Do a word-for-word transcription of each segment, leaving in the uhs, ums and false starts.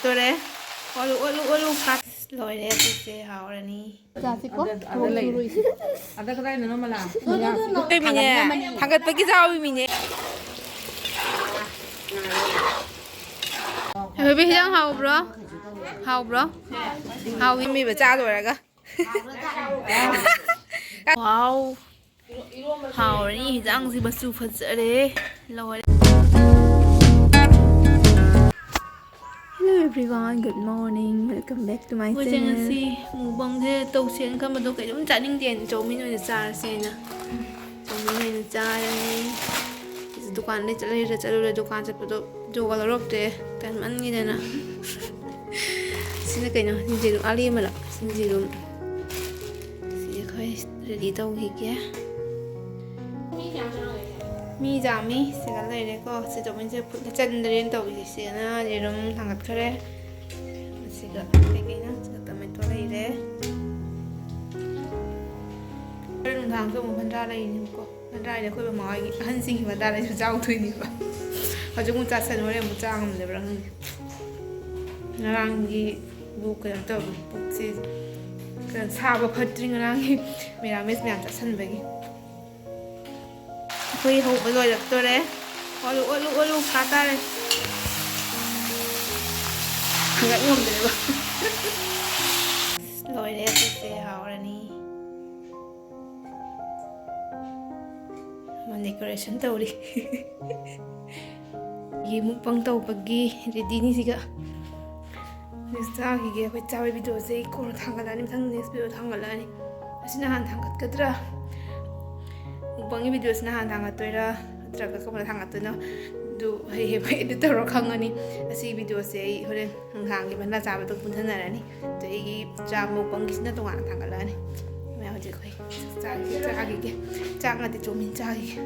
ꯇꯣꯔꯦ꯫ ꯑꯣꯜꯂꯨ, ꯑꯣꯜꯂꯨ, ꯑꯣꯜꯂꯨ꯫ ꯂꯣꯏꯔꯦ, ꯑꯗꯨꯁꯦ ꯍꯥꯎꯔꯅꯤ꯫ ꯆꯥꯁꯤꯀꯣ? ꯑꯗ, ꯑꯗ ꯂꯩꯔꯦ꯫ ꯑꯗ ꯀꯗꯥꯏꯗꯅꯣ ꯃꯂꯥ? ꯇꯧꯃꯤꯅꯦ꯫ ꯊꯥꯡꯒꯠꯄꯒꯤ ꯆꯥꯎꯕꯤꯅꯦ꯫ ꯍꯣꯏꯕꯤ, ꯍꯤꯟꯖꯥꯡ ꯍꯥꯎꯕ꯭ꯔꯣ? ꯍꯥꯎꯕ꯭ꯔꯣ? ꯍꯥꯎꯏ꯫ ꯃꯤꯕ ꯆꯥ ꯂꯣꯏꯔꯒ꯫ ꯋꯥꯎ꯫ ꯍꯥꯎꯔꯅꯤ ꯍꯤꯟꯖꯥꯡꯁꯤ, ꯃꯆꯨ ꯐꯖꯔꯦ꯫ ꯂꯣꯏꯔꯦ꯫ Hello everyone, good morning, welcome back to my channel. ꯉꯁꯤ ꯃꯨꯛꯕꯥꯡꯁꯦ ꯇꯧꯁꯦꯅ ꯈꯟꯕꯗꯣ ꯀꯩꯅꯣꯝ ꯆꯥꯅꯤꯡꯗꯦꯅ ꯆꯧꯃꯤꯟ ꯑꯣꯏꯅ ꯆꯥꯔꯁꯦꯅ ꯆꯧꯃꯤꯟ ꯑꯣꯏꯅ ꯆꯥꯔꯅꯤ꯫ ꯗꯨꯀꯥꯟꯗꯩ ꯆꯠꯂꯤꯔ ꯆꯠꯂꯨꯔꯦ, ꯗꯨꯀꯥꯟ ꯆꯠꯄꯗꯣ ꯖꯣꯒ ꯂꯧꯔꯛꯇ꯭ꯔꯦ, ꯇꯟꯃꯟꯒꯤꯗꯅ꯫ ꯁꯤꯅ ꯀꯩꯅꯣ? ꯁꯤꯡꯖꯨ ꯑꯂꯤ ꯑꯃꯂ ꯁꯤꯡꯖꯨ꯫ ꯁꯤ ꯑꯩꯈꯣꯏ ꯔꯦꯗꯤ ꯇꯧꯈꯤꯒꯦ꯫ ꯃꯤ ꯌꯥꯝꯃꯤ꯫ ꯁꯤꯒ ꯂꯩꯔꯦꯀꯣ꯫ ꯁꯤ ꯆꯧꯃꯤꯟꯁꯦ ꯐꯨꯠꯂ ꯆꯟꯗ꯭ꯔꯦꯅ ꯇꯧꯔꯤꯁꯦ꯫ ꯁꯤꯅ ꯌꯦꯔꯨꯝ ꯊꯥꯡꯒꯠꯈ꯭ꯔꯦ꯫ ꯑꯁꯤꯒ ꯀꯩꯀꯩꯅꯣ? ꯁꯤꯒ ꯇꯣꯃꯦꯇꯣ ꯂꯩꯔꯦ꯫ ꯍꯣꯔꯦꯟ ꯅꯨꯡꯗꯥꯡꯁꯨ ꯑꯃꯨꯛ ꯕꯟꯗ꯭ꯔꯥ ꯂꯩꯔꯤꯅꯦꯕꯀꯣ꯫ ꯕꯟꯗ꯭ꯔꯥ ꯍꯥꯏꯗꯤ ꯑꯩꯈꯣꯏ ꯃꯃꯥ ꯍꯣꯏꯒꯤ ꯑꯍꯟꯁꯤꯡꯒꯤ ꯕꯟꯗ꯭ꯔꯥ ꯂꯩꯁꯨ ꯆꯥꯎꯗꯣꯏꯅꯦꯕ꯫ ꯍꯧꯖꯤꯛ ꯑꯃꯨꯛ ꯆꯥꯁꯟ ꯍꯣꯔꯦꯟ ꯑꯃꯨꯛ ꯆꯥ ꯉꯝꯗꯕ꯭ꯔꯥ ꯈꯪꯗꯦ꯫ ꯉꯔꯥꯡꯒꯤ ꯕꯨ ꯀꯩꯅꯣ ꯇꯧꯕ ꯄꯨꯛꯁꯦ ꯈꯔ ꯁꯥꯕ ꯐꯠꯇ꯭ꯔꯤ ꯉꯔꯥꯡꯒꯤ ꯃꯦꯔꯥꯃꯦꯁ ꯃꯌꯥꯝ ꯆꯥꯁꯟꯕꯒꯤ꯫ ꯑꯩꯈꯣꯏ ꯍꯧꯕ ꯂꯣꯏꯔꯛꯇꯣꯔꯦ꯫ ꯑꯣꯜꯂꯨ, ꯑꯣꯜꯂꯨ, ꯑꯣꯜꯂꯨ, ꯐꯥ ꯇꯥꯔꯦ꯫ ꯍꯪꯒꯠ ꯉꯝꯗ꯭ꯔꯦꯕ꯫ ꯂꯣꯏꯔꯦ, ꯑꯁꯤꯁꯦ ꯍꯥꯎꯔꯅꯤ꯫ ꯑꯃ decoration ꯇꯧꯔꯤ꯫ ꯒꯤ mukbang ꯇꯧꯕꯒꯤ readyꯅꯤ ꯁꯤꯒ꯫ ꯍꯧꯖꯤꯛ ꯆꯥꯈꯤꯒꯦ꯫ ꯑꯩꯈꯣꯏ ꯆꯥꯕꯒꯤ videoꯁꯦ ꯑꯩ ꯀꯣꯟꯅ ꯊꯥꯡꯒꯠꯂꯛꯑꯅꯤ, ꯃꯊꯪ next video ꯊꯥꯡꯒꯠꯂꯛꯑꯅꯤ꯫ ꯑꯁꯤꯅ ꯍꯥꯟꯅ ꯊꯥꯡꯒꯠꯀꯗ꯭ꯔꯥ? Mukbangꯒꯤ videoꯁꯤꯅ ꯍꯥꯟꯅ ꯊꯥꯡꯒꯠꯇꯣꯏꯔꯥ ꯅꯠꯇ꯭ꯔꯒ ꯀꯔꯝꯕꯗ ꯊꯥꯡꯒꯠꯇꯣꯏꯅꯣ? ꯑꯗꯨ ꯍꯌꯦꯡ ꯑꯩꯈꯣꯏ edit ꯇꯧꯔ ꯈꯪꯉꯅꯤ꯫ ꯑꯁꯤꯒꯤ videoꯁꯦ ꯑꯩ ꯍꯣꯔꯦꯟ ꯅꯨꯡꯗꯥꯡꯒꯤ ꯕꯟꯗ꯭ꯔꯥ ꯆꯥꯕꯗꯣ ꯄꯨꯟꯁꯤꯟꯅꯔꯅꯤ꯫ ꯑꯗꯣ ꯑꯩꯒꯤ ꯆꯥ mukbangꯒꯤꯁꯤꯅ ꯇꯣꯉꯥꯟꯅ ꯊꯥꯡꯒꯠꯂꯛꯑꯅꯤ꯫ ꯃꯌꯥꯝ ꯍꯧꯖꯤꯛ ꯑꯩꯈꯣꯏ ꯆꯥꯛ ꯆꯥꯈꯤꯒꯦ꯫ ꯆꯥꯛ ꯅꯠꯇꯦ, ꯆꯧꯃꯤꯟ ꯆꯥꯈꯤꯒꯦ꯫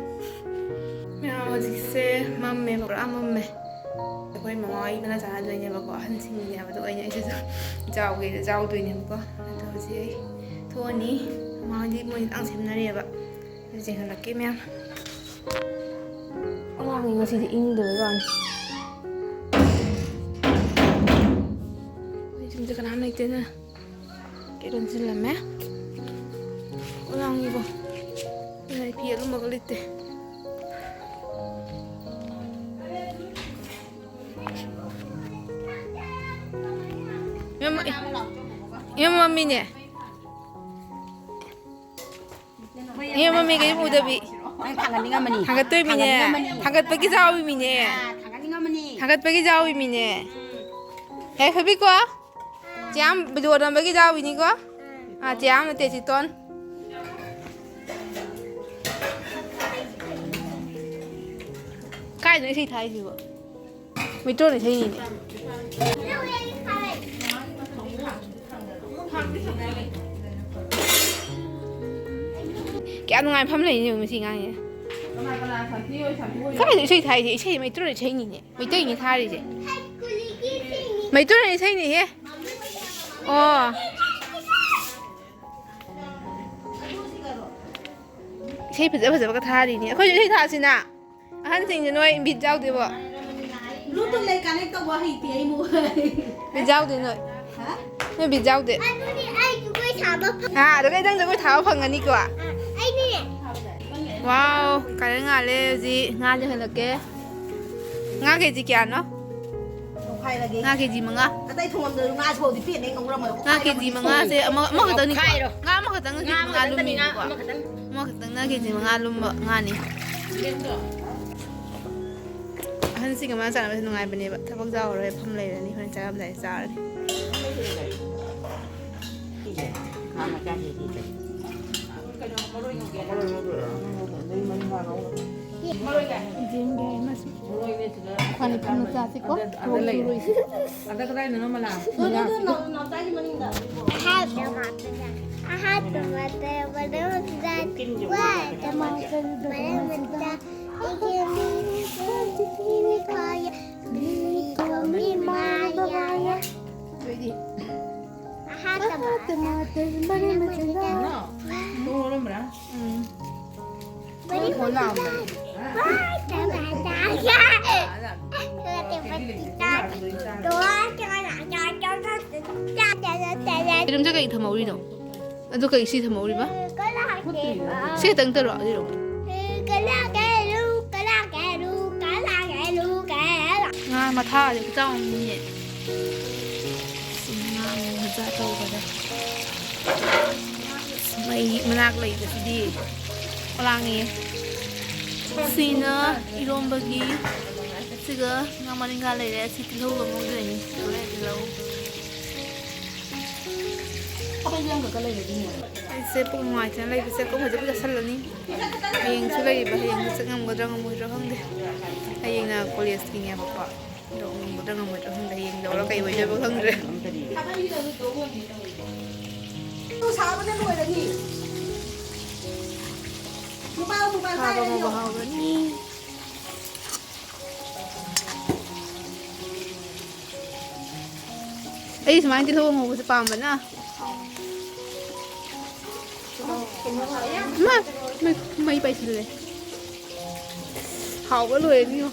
ꯃꯌꯥꯝ ꯍꯧꯖꯤꯛꯁꯦ ꯃꯝꯃꯦꯕ, ꯄꯨꯔꯥ ꯃꯝꯃꯦ꯫ ꯑꯩꯈꯣꯏ ꯃꯃꯥ ꯍꯣꯏ ꯕꯟꯗ꯭ꯔꯥ ꯆꯥꯟꯅꯗꯣꯏꯅꯦꯕꯀꯣ, ꯑꯍꯟꯁꯤꯡꯒꯤꯅꯦꯕ꯫ ꯑꯗꯣ ꯑꯩꯅ, ꯑꯩꯁꯨ ꯆꯥꯎꯒꯦꯅ ꯆꯥꯎꯗꯣꯏꯅꯦꯕꯀꯣ꯫ ꯑꯗꯣ ꯍꯧꯖꯤꯛ ꯑꯩ ꯊꯣꯛꯑꯅꯤ꯫ ꯃꯃꯥ ꯍꯣꯏꯗꯤ ꯃꯣꯏ ꯍꯤꯟꯖꯥꯡ ꯁꯦꯝꯅꯔꯤꯑꯕ꯫ ꯑꯗꯨ ꯌꯦꯡꯍꯜꯂꯛꯀꯦ ꯃꯌꯥꯝ꯫ ꯑꯉꯥꯡꯒꯤ ꯉꯁꯤꯗꯤ ꯏꯪꯗꯕꯩ ꯋꯥꯅꯤ꯫ ꯁꯤꯗ ꯀꯅꯥꯝ ꯂꯩꯇꯦꯅ ꯀꯦ ꯂꯣꯟꯁꯤꯜꯂꯝꯃꯦ꯫ ꯑꯣꯂꯥꯡꯉꯤꯕꯣ꯫ ꯑꯗꯨꯅ ꯑꯩ ꯐꯤ ꯑꯂꯨꯝꯕꯒ ꯂꯤꯠꯇꯦ꯫ ꯏꯃꯝ-, ꯏꯃꯝ ꯃꯝꯃꯤꯅꯦ꯫ ꯏꯃꯝ ꯃꯝꯃꯤ, ꯀꯔꯤꯝ ꯎꯗꯕꯤ꯫ ꯅꯪ ꯊꯥꯡꯒꯠꯅꯤꯡꯉꯝꯃꯅꯤ꯫ ꯊꯥꯡꯒꯠꯇꯣꯏ ꯃꯤꯅꯦ꯫ ꯊꯥꯡꯒꯠꯅꯤꯡꯉꯝꯃꯅꯤ꯫ ꯊꯥꯡꯒꯠꯄꯒꯤ ꯖꯥꯎꯕꯤ ꯃꯤꯅꯦ꯫ ꯑꯥ, ꯊꯥꯡꯒꯠꯅꯤꯡꯉꯝꯃꯅꯤ꯫ ꯊꯥꯡꯒꯠꯄꯒꯤ ꯖꯥꯎꯕꯤ ꯃꯤꯅꯦ꯫ ꯌꯥꯏꯐꯕꯤꯀꯣ꯫ ꯆꯦꯌꯥꯝ video ꯅꯝꯕꯒꯤ ꯌꯥꯎꯔꯤꯅꯤꯀꯣ꯫ ꯑꯥ, ꯆꯦꯌꯥꯝ ꯅꯠꯇꯦ, ꯆꯤꯇꯣꯟ꯫ ꯀꯥꯏꯗꯅꯣ ꯏꯁꯩ ꯊꯥꯔꯤꯁꯤꯕꯣ? ꯃꯩꯇ꯭ꯔꯣꯟ ꯏꯁꯩꯅꯤꯅꯦ꯫ ꯀꯌꯥ ꯅꯨꯡꯉꯥꯏꯕ ꯃꯐꯝ ꯂꯩꯅꯤ ꯌꯦꯡꯉꯨ ꯃꯁꯤ ꯑꯉꯥꯡꯁꯦ꯫ ꯀꯥꯏꯗ ꯏꯁꯩ ꯊꯥꯏꯁꯦ? ꯏꯁꯩ ꯃꯩꯇ꯭ꯔꯣꯟ ꯏꯁꯩꯅꯤꯅꯦ꯫ ꯃꯩꯇꯩꯅꯤ ꯊꯥꯔꯤꯁꯦ꯫ ꯃꯩꯇꯩ ꯏꯁꯩꯅꯤꯍꯦ꯫ ꯑꯣ꯫ ꯏꯁꯩ ꯐꯖ ꯐꯖꯕꯒ ꯊꯥꯔꯤꯅꯦ꯫ ꯑꯩꯈꯣꯏꯁꯨ ꯏꯁꯩ ꯊꯥꯁꯤꯅ꯫ ꯑꯍꯟꯁꯤꯡꯁꯦ ꯅꯣꯏ ꯕꯤꯠ ꯌꯥꯎꯗꯦꯕꯣ꯫ Bluetooth ꯂꯩ connect ꯇꯧꯕ ꯍꯩꯇꯦ ꯑꯩ ꯃꯣꯕꯥꯏꯜ꯫ ꯕꯤꯠ ꯌꯥꯎꯗꯦ ꯅꯣꯏ꯫ ꯍꯥ? ꯅꯣꯏ ꯕꯤꯠ ꯌꯥꯎꯗꯦ꯫ ꯑꯗꯨꯗꯤ ꯑꯩ ꯖꯒꯣꯏ ꯁꯥꯕ ꯐꯪ- ꯍꯥ, ꯑꯗꯨꯒ ꯅꯪ ꯖꯒꯣꯏ ꯁꯥꯕ ꯐꯪꯒꯅꯤꯀꯣ꯫ ꯑꯩꯅꯦ꯫ Wow, ꯀꯥꯔꯦꯟ ꯉꯥꯜꯂꯦ ꯍꯧꯖꯤꯛ꯫ ꯉꯥ ꯌꯣꯜꯍꯜꯂꯛꯀꯦ꯫ ꯉꯥ ꯀꯦꯖꯤ ꯀꯌꯥꯅꯣ? ꯇꯧꯈꯥꯏꯔꯒꯦ꯫ ꯉꯥ ꯀꯦꯖꯤ ꯃꯉꯥ꯫ ꯑꯇꯩ ꯊꯣꯡꯉꯝꯗ꯭ꯔꯁꯨ ꯉꯥ ꯁꯣꯗꯤ ꯄꯦꯟꯅ ꯑꯩ ꯉꯧꯔꯝꯃꯒ ꯉꯥ ꯀꯦꯖꯤ ꯃꯉꯥꯁꯦ ꯑꯃ-, ꯑꯃꯈꯛꯇꯪꯅꯤꯀꯣ꯫ ꯇꯧꯈꯥꯏꯔꯣ꯫ ꯉꯥ ꯑꯃꯈꯛꯇꯪ ꯉꯥ ꯀꯦꯖꯤ ꯃꯉꯥ ꯑꯃꯈꯛꯇꯅꯤ, ꯉꯥ ꯂꯨꯝꯃꯤꯅꯤꯀꯣ꯫ ꯑꯃꯈꯛꯇꯪ꯫ ꯑꯃꯈꯛꯇꯪꯅ ꯀꯦꯖꯤ ꯃꯉꯥ ꯂꯨꯝꯕ ꯉꯥꯅꯤ꯫ ꯑꯍꯟꯁꯤꯡꯒ ꯃꯥ ꯆꯥꯟꯅꯕꯁꯦ ꯅꯨꯡꯉꯥꯏꯕꯅꯦꯕ꯫ ꯊꯕꯛ ꯌꯥꯎꯔꯔꯣꯏ, ꯐꯝ ꯂꯩꯔꯅꯤ, ꯍꯣꯔꯦꯟ ꯆꯥꯔꯝꯗꯥꯏꯗ ꯆꯥꯔꯅꯤ꯫ ꯌꯦꯡꯒꯦ ꯑꯩ ꯃꯁꯤ꯫ ꯈ꯭ꯋꯥꯏ ꯐꯝꯅ ꯆꯥꯁꯤꯀꯣ꯫ ꯃꯣꯔꯣꯛ ꯆꯨꯔꯣꯏꯁꯤ꯫ ꯑꯗ ꯀꯗꯥꯏꯗꯅꯣ ꯃꯂꯥ? ꯑꯍꯥꯟꯕ ꯃꯇꯝ, ꯑꯍꯥꯟꯕ ꯃꯇꯝ, ꯃꯔꯝ ꯃꯇꯝ, ꯃꯔꯝ ꯃꯇꯝ, ꯑꯩꯒꯤ ꯃꯤꯡ ꯀꯧꯏ ꯃꯥꯌꯥ꯫ ꯑꯗꯨꯏꯗꯤ ꯑꯍꯥꯟꯕ ꯃꯇꯝ, ꯃꯔꯝ ꯃꯇꯝ, ꯅꯣ? ꯇꯣꯡ ꯂꯣꯜꯂꯝꯕ꯭ꯔꯥ? ꯎꯝ꯫ ꯃꯔꯝ ꯃꯇꯝ꯫ ꯁꯦꯝꯖ ꯀꯩ ꯊꯝꯍꯧꯔꯤꯅꯣ? ꯑꯗꯨ ꯀꯩ ꯁꯤ ꯊꯝꯍꯧꯔꯤꯕ? ꯁꯤ ꯈꯛꯇꯪ ꯇꯧꯔꯣ ꯑꯗꯨꯗꯣ꯫ ꯉꯥ ꯃꯊꯥꯁꯦ ꯈꯨꯆꯥꯎ ꯑꯃꯅꯤꯌꯦ꯫ ꯁꯤ ꯉꯥ ꯑꯃꯨꯛ ꯃꯆꯥ ꯇꯧꯕꯗ꯫ ꯃꯩ ꯃꯅꯥꯛ ꯂꯩꯕꯁꯤꯗꯤ ꯄꯣꯂꯥꯡꯉꯤꯌꯦ꯫ ꯁꯤꯅ ꯏꯔꯣꯝꯕꯒꯤ꯫ ꯁꯤꯒ ꯉꯥ ꯃꯔꯤꯡꯒꯥ ꯂꯩꯔꯦ꯫ ꯁꯤ ꯇꯤꯜꯍꯧꯒ ꯉꯧꯗꯣꯏꯅꯤ꯫ ꯇꯤꯜꯍꯧ꯫ ꯑꯩꯁꯦ ꯄꯨꯛ ꯅꯨꯡꯉꯥꯏꯇꯅ ꯂꯩꯕꯁꯦ ꯀꯣꯛ ꯍꯧꯖꯤꯛ ꯆꯥꯁꯜꯂꯅꯤ꯫ ꯍꯌꯦꯡꯁꯨ ꯂꯩꯔꯤꯕ, ꯍꯌꯦꯡꯁꯨ ꯆꯠ ꯉꯝꯒꯗ꯭ꯔꯥ ꯉꯝꯃꯣꯏꯗ꯭ꯔꯥ ꯈꯪꯗꯦ꯫ ꯍꯌꯦꯡꯅ ꯀꯣꯂꯦꯖꯀꯤꯅꯦꯕꯀꯣ꯫ ꯑꯗꯣ ꯉꯝꯒꯗ꯭ꯔꯥ ꯉꯝꯃꯣꯏꯗ꯭ꯔꯥ ꯈꯪꯗꯦ꯫ ꯍꯌꯦꯡ ꯂꯧꯔ ꯀꯩ ꯑꯣꯏꯗꯣꯏꯕ ꯈꯪꯗ꯭ꯔꯦ꯫ ꯁꯥꯕꯅ ꯂꯣꯏꯔꯅꯤ꯫ ꯃꯨꯛꯕꯥꯡ, ꯃꯨꯛꯕꯥꯡ ꯁꯥꯕ ꯆꯥꯔꯦ ꯉꯧꯕ ꯑꯩꯁꯨ꯫ ꯍꯧꯔꯅꯤ꯫ ꯑꯩ ꯁꯨꯃꯥꯏꯅ ꯇꯤꯜꯍꯧ ꯑꯉꯧꯕꯁꯦ ꯄꯥꯝꯕꯅ꯫ ꯏꯃꯥ! ꯃꯩ, ꯃꯩ ꯄꯥꯏꯁꯤꯜꯂꯦ꯫ ꯍꯥꯎꯕ ꯂꯣꯏꯔꯅꯤꯉꯣ꯫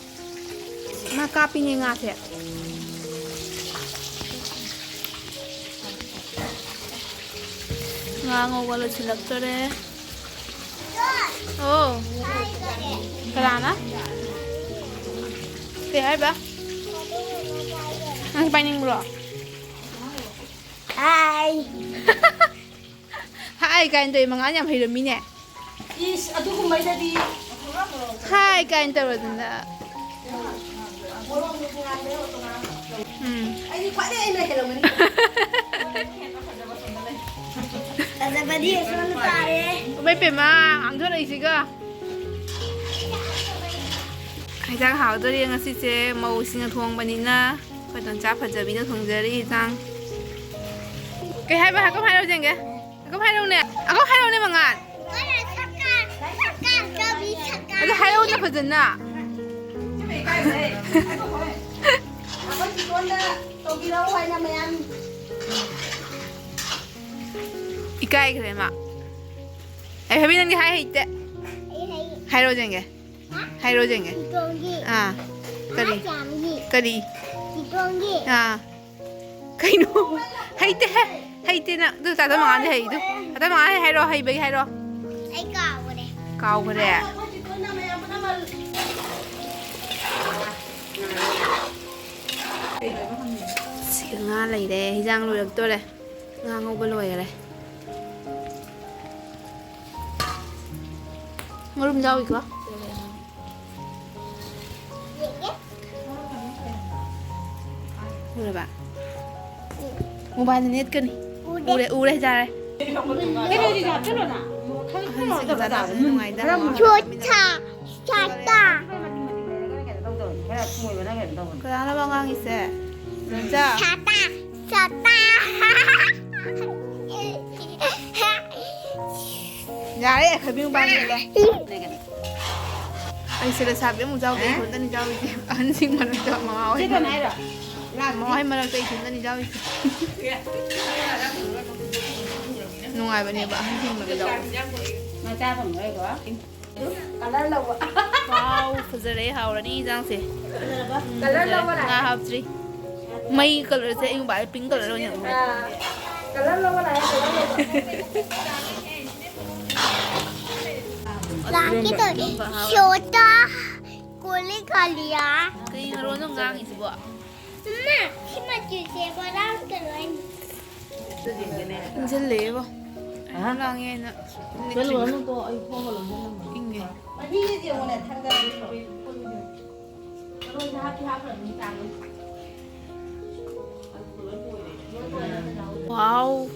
ꯃꯥ ꯀꯥꯞꯄꯤꯅꯦ ꯉꯥꯁꯦ꯫ ꯉꯥ ꯉꯧꯕ ꯂꯣꯏꯁꯤꯜꯂꯛꯇꯣꯔꯦ꯫ ꯑꯣ꯫ ꯀꯅꯥꯅ? ꯀꯩ ꯍꯥꯏꯕ? ꯅꯪ ꯄꯥꯏꯅꯤꯡꯕ꯭ꯔꯣ? ꯍꯥꯏ꯫ ꯍꯥꯏ ꯀꯥꯏꯅ ꯇꯧꯋꯤ, ꯃꯉꯥꯜ ꯌꯥꯝ ꯍꯩꯔꯝꯃꯤꯅꯦ꯫ ꯏꯁ, ꯑꯗꯨꯒꯨꯝꯕꯩꯗꯗꯤ ꯍꯥꯏ ꯀꯥꯏꯅ ꯇꯧꯔꯗꯅ꯫ ꯎꯝ꯫ ꯑꯩꯗꯤ ꯈ꯭ꯋꯥꯏꯗꯩ ꯑꯩꯅ ꯍꯦꯜꯂꯝꯒꯅꯤ꯫ ꯐꯖꯕꯗꯤ ꯑꯁꯣꯝꯗ ꯇꯥꯔꯦ꯫ ꯏꯃꯩ ꯄꯦꯝꯃ, ꯉꯥꯡꯊꯣꯔꯛꯏꯁꯤꯒ꯫ ꯍꯤꯟꯖꯥꯡ ꯍꯥꯎꯗꯣꯔꯤ ꯉꯁꯤꯁꯦ, ꯃꯧꯁꯤꯡꯅ ꯊꯣꯡꯕꯅꯤꯅ꯫ ꯑꯩꯈꯣꯏ ꯇꯣꯟꯆꯥ ꯐꯖꯕꯤꯅ ꯊꯣꯡꯖꯔꯤ ꯍꯤꯟꯖꯥꯡ꯫ ꯀꯩ ꯍꯥꯏꯕ? ꯍꯥꯏꯔꯛꯑꯣ, ꯍꯥꯏꯔꯛꯑꯣ ꯌꯦꯡꯒꯦ꯫ ꯑꯀꯝ ꯍꯥꯏꯔꯛꯎꯅꯦ, ꯑꯀꯝ ꯍꯥꯏꯔꯛꯎꯅꯦ ꯃꯉꯥꯜ꯫ ꯑꯗꯨ ꯍꯥꯏꯔꯛꯎꯅ ꯐꯖꯅ꯫ ꯑꯩꯈꯣꯏ ꯆꯤꯀꯣꯟꯗ ꯇꯧꯕꯤꯔꯛꯎ ꯍꯥꯏꯅ ꯃꯌꯥꯝ꯫ ꯏꯀꯥꯏꯈ꯭ꯔꯦ ꯃꯥ꯫ ꯑꯩ ꯍꯥꯏꯕꯤ ꯅꯪꯗꯤ ꯍꯥꯏ ꯍꯩꯇꯦ꯫ ꯑꯩ ꯍꯩ꯫ ꯍꯥꯏꯔꯛꯑꯣ ꯌꯦꯡꯒꯦ꯫ ꯍꯥꯏꯔꯛꯑꯣ ꯌꯦꯡꯒꯦ꯫ ꯆꯤꯀꯣꯟꯒꯤ꯫ ꯑꯥ꯫ ꯀꯔꯤ? ꯉꯥ ꯆꯥꯝꯒꯤ꯫ ꯀꯔꯤ? ꯆꯤꯀꯣꯟꯒꯤ꯫ ꯑꯥ꯫ ꯀꯩꯅꯣ? ꯍꯩꯇꯦꯍꯦ꯫ ꯍꯩꯇꯦ ꯅꯪ꯫ ꯑꯗꯨ ꯇꯥꯇ ꯃꯉꯥꯜꯗꯤ ꯍꯩꯗꯨ꯫ ꯇꯥꯇ ꯃꯉꯥꯜ ꯍꯩ ꯍꯥꯏꯔꯣ, ꯍꯩꯕꯒꯤ ꯍꯥꯏꯔꯣ꯫ ꯑꯩ ꯀꯥꯎꯈ꯭ꯔꯦ꯫ ꯀꯥꯎꯈ꯭ꯔꯦ꯫ ꯁꯤꯒ ꯉꯥ ꯂꯩꯔꯦ꯫ ꯍꯤꯟꯖꯥꯡ ꯂꯣꯏꯔꯛꯇꯣꯔꯦ꯫ ꯉꯥ ꯉꯧꯕ ꯂꯣꯏꯈꯔꯦ꯫ ꯃꯔꯨꯝ ꯌꯥꯎꯏꯀꯣ? ꯎꯔꯕ? ꯃꯣꯕꯥꯏꯜꯗ ꯅꯦꯠꯀꯅꯤ꯫ ꯎꯔꯦ, ꯎꯔꯦ, ꯌꯥꯔꯦ꯫ ꯀꯩꯅꯣꯗꯨꯗꯤ ꯍꯥꯞꯆꯜꯂꯣꯅ꯫ ꯑꯍꯟꯁꯤꯡ ꯆꯥꯟꯅꯕꯁꯦ ꯅꯨꯡꯉꯥꯏꯗ꯫ ꯁꯣꯇꯥ, ꯁꯣꯇꯥ꯫ ꯀꯅꯥꯅꯣꯕ ꯑꯉꯥꯡꯒꯤꯁꯦ? ꯂꯣꯏꯅꯖꯥꯎ? ꯁꯣꯇꯥ, ꯁꯣꯇꯥ꯫ ꯌꯥꯔꯦ, ꯈꯔ ꯃꯤꯡ ꯄꯥꯟꯒꯦ꯫ ꯑꯩꯁꯦ ꯂꯩꯁꯥꯕꯤ ꯑꯃꯨꯛ ꯌꯥꯎꯗꯦ, ꯏꯊꯟꯇꯅꯤ ꯌꯥꯎꯔꯤꯁꯦ꯫ ꯑꯍꯟꯁꯤꯡ ꯃꯔꯛꯇ ꯃꯃꯥ ꯍꯣꯏ ꯃꯔꯛꯇ, ꯃꯃꯥ ꯍꯣꯏ ꯃꯔꯛꯇ ꯏꯊꯟꯇꯅꯤ ꯌꯥꯎꯔꯤꯁꯦ꯫ ꯅꯨꯡꯉꯥꯏꯕꯅꯦꯕ ꯑꯍꯟꯁꯤꯡ ꯃꯔꯛꯇ ꯌꯥꯎꯕꯁꯦ꯫ ꯃꯆꯥ ꯐꯪꯉꯔꯣꯏꯀꯣ꯫ ꯀꯂꯔ ꯂꯧꯕ꯫ ꯋꯥꯎ, ꯐꯖꯔꯦ, ꯍꯥꯎꯔꯅꯤ ꯏꯟꯖꯥꯡꯁꯦ꯫ ꯐꯖꯔꯕ? ꯎꯝ, ꯀꯂꯔ ꯐꯖꯔꯦ꯫ ꯂꯧꯕ ꯂꯥꯛꯑꯦ꯫ ꯉꯥ ꯍꯥꯞꯇ꯭ꯔꯤ꯫ ꯃꯩ ꯀꯂꯔꯁꯦ ꯑꯌꯨꯛ ꯄꯤꯡ ꯀꯂꯔ ꯑꯣꯏꯅ ꯎꯔꯦ꯫ ꯑꯥ, ꯀꯂꯔ ꯂꯧꯕ ꯂꯥꯛꯑꯦ, ꯀꯂꯔ ꯂꯧꯕ꯫ ꯂꯥꯛꯀꯦ ꯇꯧꯔꯤ꯫ ꯁꯣꯇꯥ ꯀꯣꯂꯤ ꯀꯥꯂꯤꯌꯥ꯫ ꯀꯩꯅꯣ ꯔꯣꯅꯣ ꯉꯥꯡꯉꯤꯁꯤꯕꯣ? ꯃꯃꯥ, ꯁꯤ ꯃꯆꯨꯁꯦ ꯕꯣꯔꯥ ꯀꯩꯅꯣ ꯍꯥꯏꯅꯤ꯫ ꯏꯟꯁꯤꯜꯂꯛꯑꯦꯕꯣ꯫ ꯍꯥ? ꯂꯥꯡꯉꯦꯅ꯫ ꯆꯠꯂꯨꯔꯅꯨ, ꯇꯣ, ꯑꯩ ꯊꯣꯡꯕ ꯂꯣꯟꯁꯤꯜꯂꯝꯃꯦ꯫ ꯏꯪꯉꯦ꯫ ꯃꯍꯤꯗꯤ ꯌꯦꯡꯉꯨꯅꯦ, ꯊꯥꯡꯗꯔꯗꯤ ꯐꯕ꯫ ꯃꯔꯣꯏꯁꯦ ꯍꯥꯞꯇꯤ ꯍꯥꯞꯈ꯭ꯔꯕꯅꯤ, ꯆꯥꯡꯗꯣ꯫ ꯋꯥꯎ꯫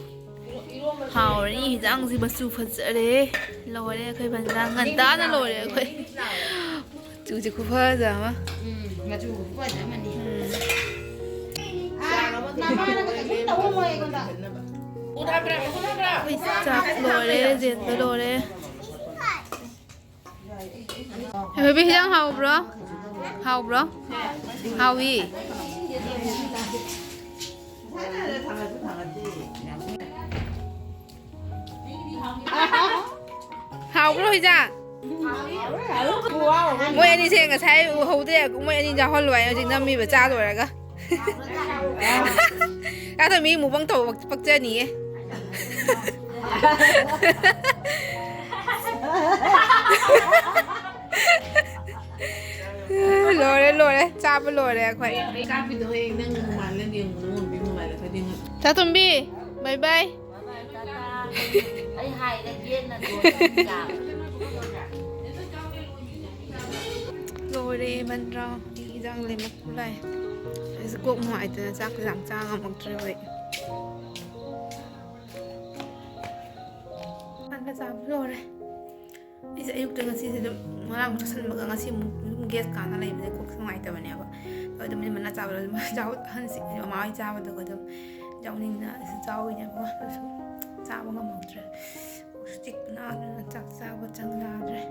ꯍꯥꯎꯔꯅꯤ ꯍꯤꯟꯖꯥꯡꯁꯤ, ꯃꯆꯨ ꯐꯖꯔꯦ꯫ ꯂꯣꯏꯔꯦ ꯑꯩꯈꯣꯏ ꯐꯖꯅ ꯉꯟꯇꯥꯅ ꯂꯣꯏꯔꯦ ꯑꯩꯈꯣꯏ꯫ ꯃꯆꯨꯁꯦ ꯈꯨꯐꯖ ꯑꯃ꯫ ꯎꯝ, ꯃꯆꯨ ꯈꯨꯐꯖ ꯑꯃꯅꯤ꯫ ꯎꯝ꯫ ꯑꯥ, ꯃꯃꯥꯅꯒ ꯀꯩꯁꯨꯝ ꯇꯧꯔꯝꯃꯣꯏ ꯑꯩꯉꯣꯟꯗ꯫ ꯑꯩꯈꯣꯏ ꯆꯥꯛ ꯂꯣꯏꯔꯦ, ꯌꯦꯟꯕ ꯂꯣꯏꯔꯦ꯫ ꯕꯦꯕꯤ, ꯍꯤꯟꯖꯥꯡ ꯍꯥꯎꯕ꯭ꯔꯣ? ꯍꯥꯎꯕ꯭ꯔꯣ? ꯍꯥꯎꯏ꯫ ꯍꯥꯎꯕ꯭ꯔꯣ ꯍꯤꯟꯖꯥꯡ? ꯃꯣꯏ ꯑꯅꯤꯁꯦ ꯉꯁꯥꯏ ꯎꯍꯧꯗ꯭ꯔꯦ꯫ ꯃꯣꯏ ꯑꯅꯤ ꯌꯥꯎꯍꯜꯂꯣ ꯍꯥꯏ꯫ ꯍꯧꯖꯤꯛ ꯅꯝꯃꯤꯕ ꯆꯥ ꯂꯣꯏꯔꯒ꯫ ꯀꯥꯗ ꯃꯤ ꯃꯨꯛꯕꯥꯡ ꯇꯧꯕ ꯄꯛꯆꯅꯤꯌꯦ꯫ ꯂꯣꯏꯔꯦ, ꯂꯣꯏꯔꯦ, ꯆꯥꯕ ꯂꯣꯏꯔꯦ ꯑꯩꯈꯣꯏ꯫ ꯀꯥꯞꯄꯤꯗꯣ ꯍꯌꯦꯡ ꯅꯪ ꯃꯃꯥꯟꯅ ꯌꯦꯡꯉꯨ, ꯅꯉꯣꯟꯗ ꯃꯃꯥꯟꯅ ꯈꯔ ꯌꯦꯡꯉꯨ꯫ ꯆꯥꯇꯣꯝꯕꯤ, bye bye꯫ ꯑꯩ ꯍꯥꯏꯔꯦ, ꯌꯦꯠꯅ ꯂꯣꯏꯔꯦ꯫ ꯂꯣꯏꯔꯦ ꯃꯟꯗ꯭ꯔꯥ꯫ ꯑꯩ ꯏꯟꯖꯥꯡ ꯂꯩꯃꯛ ꯂꯥꯛꯑꯦ꯫ ꯑꯩꯁꯦ ꯀꯣꯛ ꯅꯨꯡꯉꯥꯏꯇꯅ ꯆꯥꯛꯁꯦ ꯌꯥꯝ ꯆꯥ ꯉꯝꯃꯛꯇ꯭ꯔꯦꯕ ꯑꯩ꯫ ꯍꯥꯟꯅ ꯆꯥꯕ ꯂꯣꯏꯔꯦ꯫ ꯑꯩꯁꯦ ꯑꯌꯨꯛꯇ ꯉꯁꯤꯁꯦ ꯑꯗꯨꯝ ꯉꯔꯥꯡ ꯆꯥꯁꯤꯟꯕꯒ ꯉꯁꯤ ꯑꯃꯨꯛ ꯑꯗꯨꯝ gas ꯀꯥꯅ ꯂꯩꯕꯁꯦ ꯀꯣꯛꯁꯦ ꯅꯨꯡꯉꯥꯏꯇꯕꯅꯦꯕ꯫ ꯑꯗꯣ ꯑꯗꯨꯝ ꯃꯅꯥ ꯆꯥꯕꯗꯣ ꯑꯗꯨꯝ ꯆꯥꯎ-, ꯑꯍꯟꯁꯤꯡ ꯃꯃꯥ ꯍꯣꯏ ꯆꯥꯕꯗꯨꯒ ꯑꯗꯨꯝ ꯌꯥꯎꯅꯤꯡꯅ ꯑꯩꯁꯨ ꯆꯥꯎꯋꯤꯅꯦꯕꯀꯣ꯫ ꯑꯗꯨꯁꯨ ꯆꯥꯕ ꯉꯝꯍꯧꯗ꯭ꯔꯦ꯫ ꯀꯣꯛꯁꯨ ꯆꯤꯛꯄꯅ ꯆꯥꯛ ꯆꯥꯕ ꯆꯪ ꯌꯥꯗ꯭ꯔꯦ꯫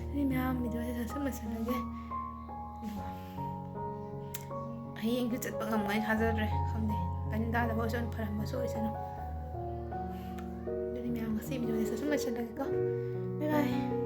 ꯑꯗꯨꯗꯤ ꯃꯌꯥꯝ video ꯁꯦ ꯆꯠꯁꯤꯟ ꯂꯣꯏꯁꯤꯜꯂꯒꯦ꯫ ꯑꯗꯨꯒ ꯍꯌꯦꯡꯁꯨ ꯆꯠꯄ ꯉꯝꯒꯅꯤ ꯊꯥꯖꯗ꯭ꯔꯦ꯫ ꯈꯪꯗꯦ, ꯇꯥꯅꯤꯡ ꯇꯥꯗꯕ ꯑꯣꯏꯁꯅꯨ, ꯐꯔꯝꯕꯁꯨ ꯑꯣꯏꯁꯅꯨ꯫ ꯑꯗꯨꯗꯤ ꯃꯌꯥꯝ ꯉꯁꯤ video ꯁꯦ ꯆꯠꯁꯤꯟ ꯂꯣꯏꯁꯤꯜꯂꯒꯦꯀꯣ꯫ Bye bye꯫